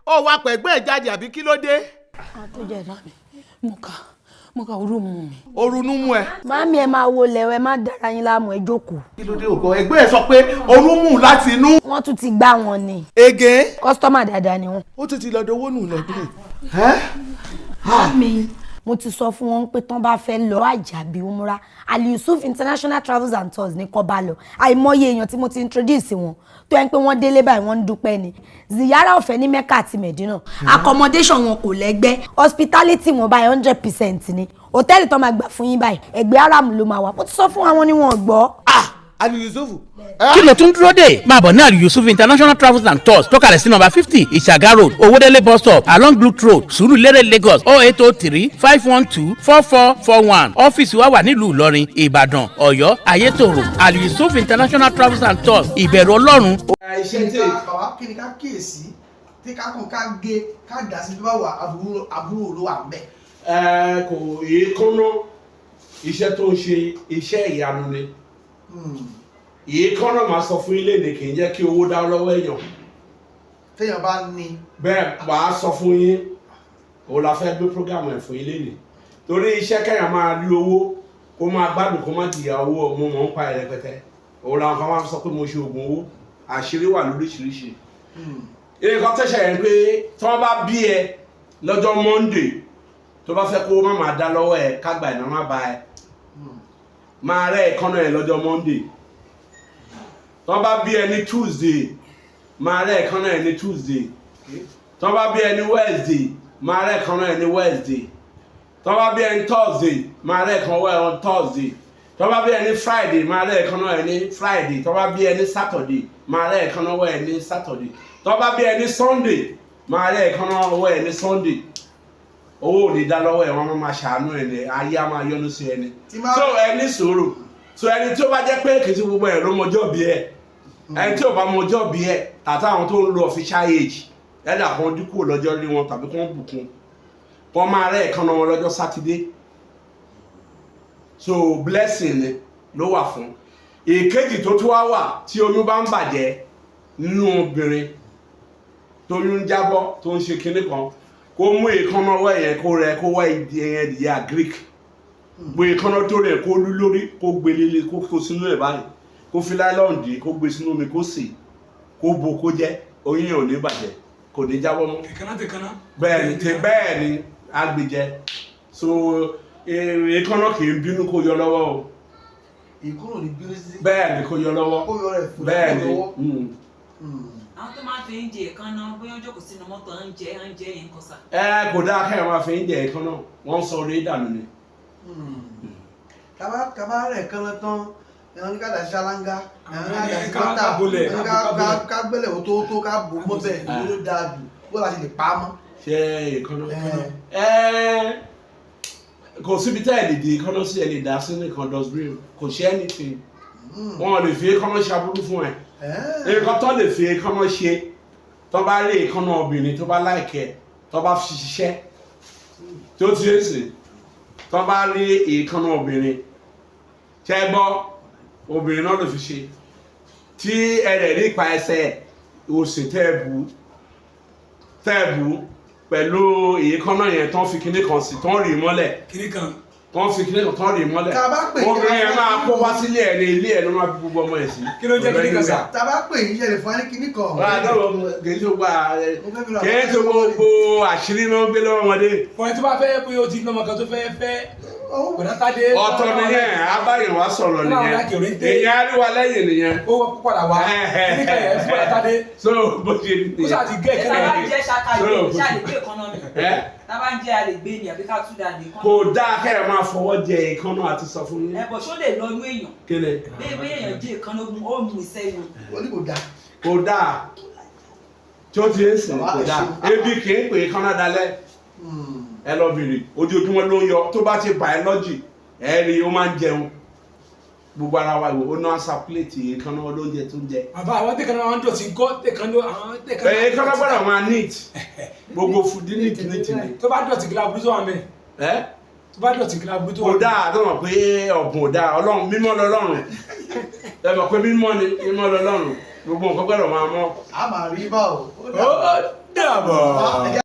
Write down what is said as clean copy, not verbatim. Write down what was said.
Ó wá pẹ̀gbẹ́ ẹ̀ jáde, àbí kí ló dé? Tó jẹ́ ìdá mi, mo kà orú mu mi. Orunú mú ẹ. Màámi, ẹ máa wo lẹ̀wẹ̀, má dára yín láàmú, ẹ jókòó. Kí ló dé? Ògbọ́ ẹgbẹ́ ẹ sọ pé orun mú láti inú. Wọ́n tún ti gbá wọn ni. Ege. Customer dáadáa ni wọ́n. Ó tún ti lọ́dọ̀ owó nù lọ́dún yìí. Màámi, mo ti sọ fún wọn pé tán bá fẹ́ lọ àjàbí umra, Ali Yusuf International Travels and Tours ní kó bá lọ. Àìmọye èèyàn tí mo ti introduce wọn tó yẹn pé wọ́n délé báyìí, wọ́n ń dúpẹ́ ni. Ziyara ọ̀fẹ́ ní Mecca àti Medina, accommodation wọn kò lẹ́gbẹ́, hospitality wọn báyìí 100% ni. Hòtẹ́ẹ̀lì tó máa gbà fún yín báyìí, ẹgbẹ́ Haram ló máa wà. Mo ti sọ fún àwọn ni wọn gbọ́. Ah, Ali Yusuf. Kí ló tún dúró dè? Máa bọ̀ ní Ali Yusuf International Travels and Tours tó kalẹ̀ sí nọ́mbà 50, Ìṣàgá Road, Owódélé bus stop, along Blue Road, Sùúrùlérè, Lagos, 08035124441. Ọ́fíìsì wa wà nílùú Ìlọrin, Ìbàdàn, Ọ̀yọ́, Ayétòrò. Ali Yusuf International Travels and Tours, ìbẹ̀rù Ọlọ́run. Iṣẹ́ tí Bàbá, kí ni ká kíyèsí tí ká kàn ká gé ká dà sí tó bá wà, àbúrò àbúrò ló wà ń bẹ̀? Ẹ kò èékánná, iṣẹ́ tó ń ṣe, iṣẹ́ ìyanu ni èékánná. Máa sọ fún ilé ní kì í jẹ́ kí owó dá lọ́wọ́ èèyàn. Téèyàn bá ní. Bẹ́ẹ̀, wàá sọ fún yín, òun la fẹ́ gbé program ẹ̀ fún ilé ní, torí iṣẹ́ kẹ́yàn máa rí owó, kó máa gbádùn, kó má jìyà owó. Mo mọ̀ ń pa ẹ̀ rẹpẹtẹ. Òun làwọn kan máa ń sọ pé mo ṣe oògùn owó. Àṣírí wà lóríṣiríṣi. Nǹkan tẹ̀sẹ̀ yẹn pé tí wọ́n bá bí ẹ lọ́jọ́ Monday, tó bá fẹ́ kó má máa dá lọ́wọ́ ẹ, kágbà ìná má ba ẹ, máa rẹ́ ẹ̀kánná ẹ lọ́jọ́ Monday. Tí wọ́n bá bí ẹ ní Tuesday, máa rẹ́ ẹ̀kánná ẹ ní Tuesday. Tí wọ́n bá bí ẹ ní Wednesday, máa rẹ́ ẹ̀kánná ẹ ní Wednesday. Tí wọ́n bá bí ẹ ní Thursday, máa rẹ́ ẹ̀kánná ẹ on Thursday. Tí wọ́n bá bí ẹ ní Friday, máa rẹ́ ẹ̀kánná ẹ ní Friday. Tí wọ́n bá bí ẹ ní Saturday, máa rẹ́ ẹ̀kánná ẹ ní Saturday. Tí wọ́n bá bí ẹ ní Sunday, máa rẹ́ ẹ̀kánná ẹ ní Sunday. Owó ò ní dá lọ́wọ́ ẹ̀, wọ́n máa ṣàánú ẹ̀ ní ayé á máa yọ́nú sí ẹni. So ẹ ní sùúrù. So ẹni tí ó bá jẹ́ pé kì í ṣe gbogbo ẹ̀ ló mọjọ́ bí ẹ, ẹni tí ò bá mọjọ́ bí ẹ, tàtà àwọn tó ń lo official age ẹ̀dà kan dínkù lọ́jọ́ rí wọn tàbí kán bùkún, kán máa rẹ́ ẹ̀kánná wọn lọ́jọ́ Sátidé. So blessing ni ló wà fún. Èkejì tó tún wá wà, tí oyún bá ń bàjẹ́ nínú obìnrin, tóyún ń jábọ́, tó ń ṣe kinní kan, kó mú èékánná ọwọ́ yẹn, kó rẹ, kó wá ìdí ẹyẹn ìdíyà Greek, gbé èékánná tó rẹ̀, kó lú lórí, kó gbé lélẹ̀, kó kó sínú ẹ̀ báyìí, kó fi nylon dì, kó gbé sínú omi, kó sè, kó bo, kó jẹ́. Oyún yẹn ò ní bàjẹ́, kò ní jábọ́ mọ́. Tẹ̀kaná tẹ̀kaná. Bẹ́ẹ̀ ni, bẹ́ẹ̀ ni, agbèjẹ. So èékánná kì í bínú kó yọ lọ́wọ́ o. Ìkúrò ní bínú sí. Bẹ́ẹ̀ ni, kó yọ lọ́wọ́. Kó yọ rẹ̀ fún. Bẹ́ẹ̀ ni. Lọ́wọ́. Àwọn tó máa ń fi ń jẹ èékánná, bóyá ó jókòó sínú mọ́tò, ń jẹ yẹn kọ́ sà? Ẹ kò dáa kẹ́hìn máa fi ń jẹ èékánná, wọ́n ń sọ orí dànù ni. Kaba rẹ̀ kánná tán, ẹ̀hún ní ká dà sí ṣáláńgá, ẹ̀hún ní ká dà sí Ká gọ́tà, bolẹ̀, ẹ̀hún ní ká bolẹ̀. ká gbẹ́lẹ̀ wò tó ká bò mọ́ bẹ́ẹ̀ ló dáa jù. Bó la ṣe lè pa á mọ́? Ṣé èékánná? Ẹ. Ẹ kò síbi tẹ́ ẹ lè di èékánná sí, ẹ lè dá sínú nǹkan dustbin, kò ṣe anything. Wọn lè fi èékánná ṣaburú fún ẹ. Nǹkan tó lè fi èékánná ṣe, tó bá rí èékánná obìnrin tó bá like ẹ́, tó bá fi ṣiṣẹ́ tó ti ń sìn, tó bá rí èékánná obìnrin, ṣẹ́ gbọ́, obìnrin náà ló fi ṣe, tí ẹ rẹ̀ rí ipa ẹsẹ̀ òsì tẹ́ ẹ bù pẹ̀lú èékánná yẹn, tán fi kinní kan sí, tán rì mọ́lẹ̀. Kiri kan. Tán fi kinní kan, tán rì mọ́lẹ̀. Tá a bá pè é, Obìnrin yẹn máa kó wá sílé ẹ̀ ní ilé ẹ̀ ló máa fi gbogbo ọmọ ẹ̀ sí. Kí ló jẹ́ kinní kan sà? Tá a bá pè yín, ṣe lè fún wa ní kinní kan? Kì í ṣe gbogbo Mo fẹ́ fi lọ kì í ṣe gbogbo àṣírí ló ń gbé lọ́wọ́ ọmọdé. Fún ẹ tó bá fẹ́ pé o ti lọ́mọ kan tó fẹ́ fẹ́ bọ̀dá Tádé. Ọ̀tọ̀ nìyẹn, abáyọ̀ wá sọ̀rọ̀ nìyẹn, èyàn á rí wa lẹ́yìn nìyẹn. Ó wọ́n padà wá kíní kan yẹn fún bọ̀dá Tádé. So bó ṣe rí Kó sáà ti gé Ẹ ìkíní tá bá ń yẹn. jẹ́ ṣáká So, ìgbé, ṣáà lè gbé èékánná mi? Ẹ? Tá bá ń jẹ́, a lè gbé ni àbí ká tú dà ní èékánná? Kò dáa kẹ́ ẹ̀ máa fọwọ́ jẹ èékánná, àti sọ fún yín. Ẹ bọ̀, ṣó lè lọ inú èèyàn? Kí ni? Bẹ́ẹ̀ bẹ́ẹ̀, èèyàn jẹ́ èékánná, ó mú ìsẹ́nu. Ó ní kò dáa. Kò dáa tí ó ti ń sìn. Bàbá, Kò ẹ dáa. ṣeun. Ebi kì í pè é kánná dalẹ̀. Ẹ lọ bèrè, ojoojúmọ́ ló ń yọ. Tó bá ti bà ẹ́ lọ́jì, ẹ rí i ó máa ń jẹun gbogbo ara wa ìwò, ó náà circulate èékánná olóúnjẹ tó ń jẹ. Bàbá, àwọn tẹ̀kan náà, àwọn dọ̀tí ńkọ́? Tẹ̀kan náà, àwọn tẹ̀kan náà. Èékánná gbọ́dọ̀ máa neat, gbogbo fúdí neat neat ni. Tó bá dọ̀tí, kí láburú tó wà mẹ́? Ẹ? Tó bá dọ̀tí, kí láburú tó wà Kò mẹ́? dáa tó mọ̀ pé ọ̀bùn ò dáa. Ọlọ́run mímọ́ lọ́lọ́run, ẹ mọ̀ pé mímọ́ ni, mímọ́ lọ́lọ́run, gbogbo nǹkan gbọ́dọ̀ máa mọ́. A máa rí bá o. Ó Ó dà. dàbọ̀.